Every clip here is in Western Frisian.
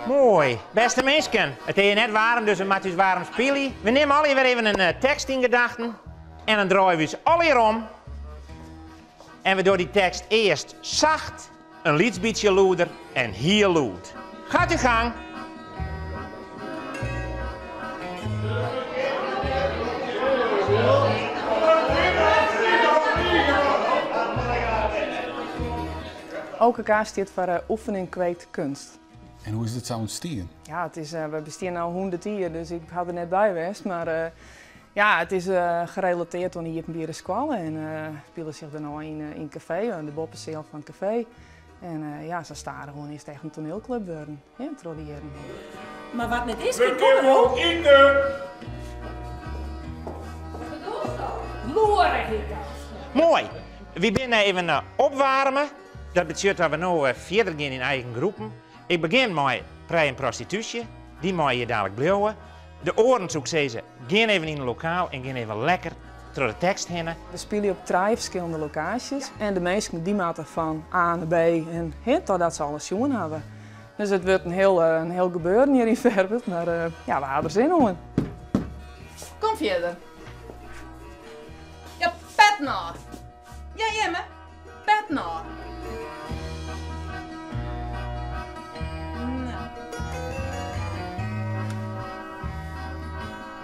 Moai. Bêste minsken, it is net waarm, dus we moatte ús waarm spylje. We nimme allegear wer even in tekst yn gedachten en dan draaie we ús allegear om. En we dogge dy tekst earst sacht, in lyts bytsje lûder en hiel lûd. Gaat uw gang. OKK stiet foar Oefening Kweekt Kunst. En hoe is dit sa ûntstien? Ja, it is, we bestean no 100 jier, dus ik ha der net by west. Mar ja, it is gerelateerd oan de iepenbiere skoalle en spile sich dêrnei yn in kafee, yn de boppeseal fan it kafee. En ja, sa stadichoan is it echt in toanielklup wurden, hè, troch de jierren hinne. Mar wat net is, We kin kinne komme, wol no. ite! Wat bedoelsto? Loere hjit dat. Moai! Wy binne even opwaarme. Dat betsjut dat we no fierder gean yn eigen groepen. Ik begjin mei Prij en Prostitúsje. Dy meie hjir dadlik bliuwe. De oaren soe ik sizze, gean even yn in lokaal en gean even lekker troch de tekst hinne. We spylje op trije ferskillende lokaasjes en de minsken dy moatte fan A nei B en hin totdat se alles sjoen hawwe. Dus it wurdt in hiel, in hiel gebeuren hjir yn Ferwert, mar ja, we ha der sin oan. Kom fierder. Ja, pet no. Ja, jimme, pet no. No.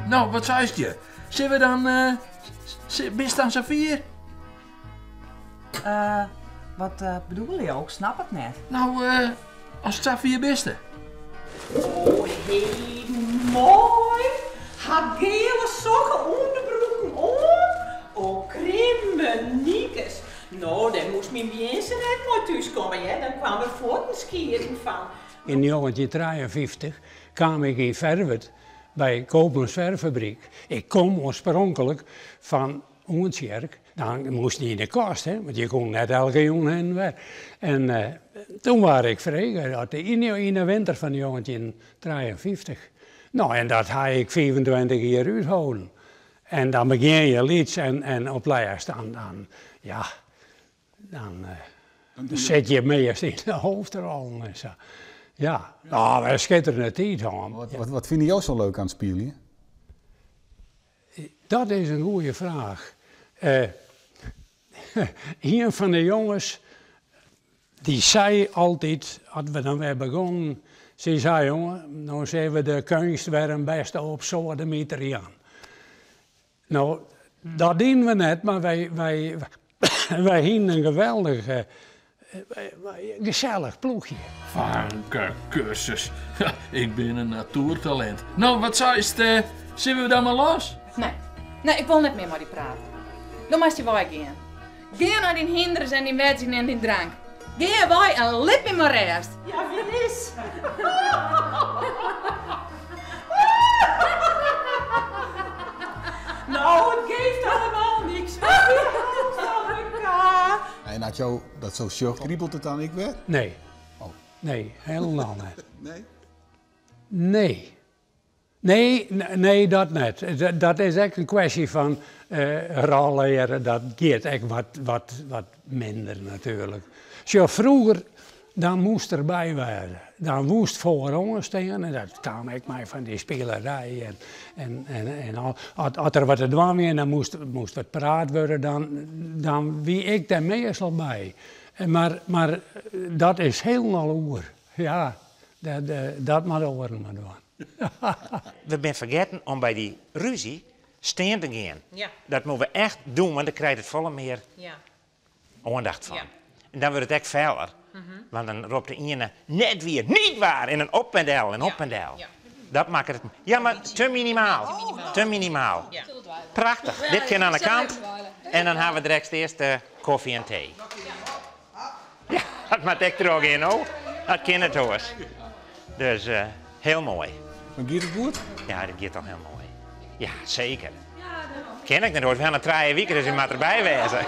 No, wat seist je? Sille we dan, bist dan safier? Uh, wat bedoele jo? Ik snap it net. No, ast safier biste. Oh, hé, moai! Har gele sokken ûnderbroeken oan. Oh, krimmenikes. No, dêr moast myn Bjinse net mei thúskomme, hear. Dan kaam er fuotten skieten fan. Yn 1953 kaam ik yn Ferwert by Koblenz Verffabriek. Ik kom oarspronklik fan Oentsjerk. Dan moast je yn de kast, hè, want je koene net elke jûn hinne en wer. En toen waard ik frege, yn de winter fan 1953. No, en dat ha ik 25 jier útholden. En dan begjin je lyts en op lêst dan, dan, ja, dan sit je meast yn de hoofdrollen en sa. Ja, no, in skitterende tiid hân. Wat, wat fine jo sa leuk oan it spyljen? Dat is in goede fraach. Ien fan de jonges dy sei altyd, as we dan wer begonnen, sy sei, jonge, no sille we de keunst wer in bêste opsoademiter jaan. No, dat dienen we net, mar wy, wy, wy hienen in geweldich gesellich ploechje. Fanke kursus. Ik bin in natoertalint. No, wat seist, sille we dan mar los? Nee, nee, ik wol net mear mei dy prate. Do moatst hjir wei gean. Gean nei dyn hynders en dyn wedzjen en dyn drank. Gean wei en lit my mar rêst. Ja, wis. Nou, it geeft allemaal niks. Wy hâlde fan elkaar. En as jo dat sa sjocht, kriebelt it dan ek wer? Nee. Oh. Nee, hielendal net. Nee? Nee. Nee, nee, dat net. Dat is ek in kwestje fan rôlleare, dat giet ek wat, wat, wat minder natuerlik. Sjoch, froeger dan moast derby wêze. Dan woest foaroan stean en dat kaam ek mei fan dy spilerij en, en, en, en al. As der wat te dwaan wie en dan moast, moast wat praat wurde, dan, dan wie ik dêr meastal by. Mar, mar dat is hielendal oer. Ja, dat moatte oaren mar dwaan. We binne fergetten om by dy rúzje stean te gean. Ja. Dat moatte we echt doen, want dan krijt it folle mear Ja. oandacht fan. Ja. En dan wurdt it ek feller, want dan ropt de iene net wier, niet waar! En dan op en del en op en del. Ja. Dat makket it. Ja, mar te minimaal. Te minimaal. Ja. Prachtich. Dit kin oan de kant en dan ha we direkt earst kofje en tee. Ja, dat moat ek trochgean no. Dat kin net oars. Dus hiel moai. Maar giet it goed? Ja, dat giet al hiel moai. Ja, seker. Kin ik net oars. We hawwe noch trije wiken, dus ik moat derby wêze.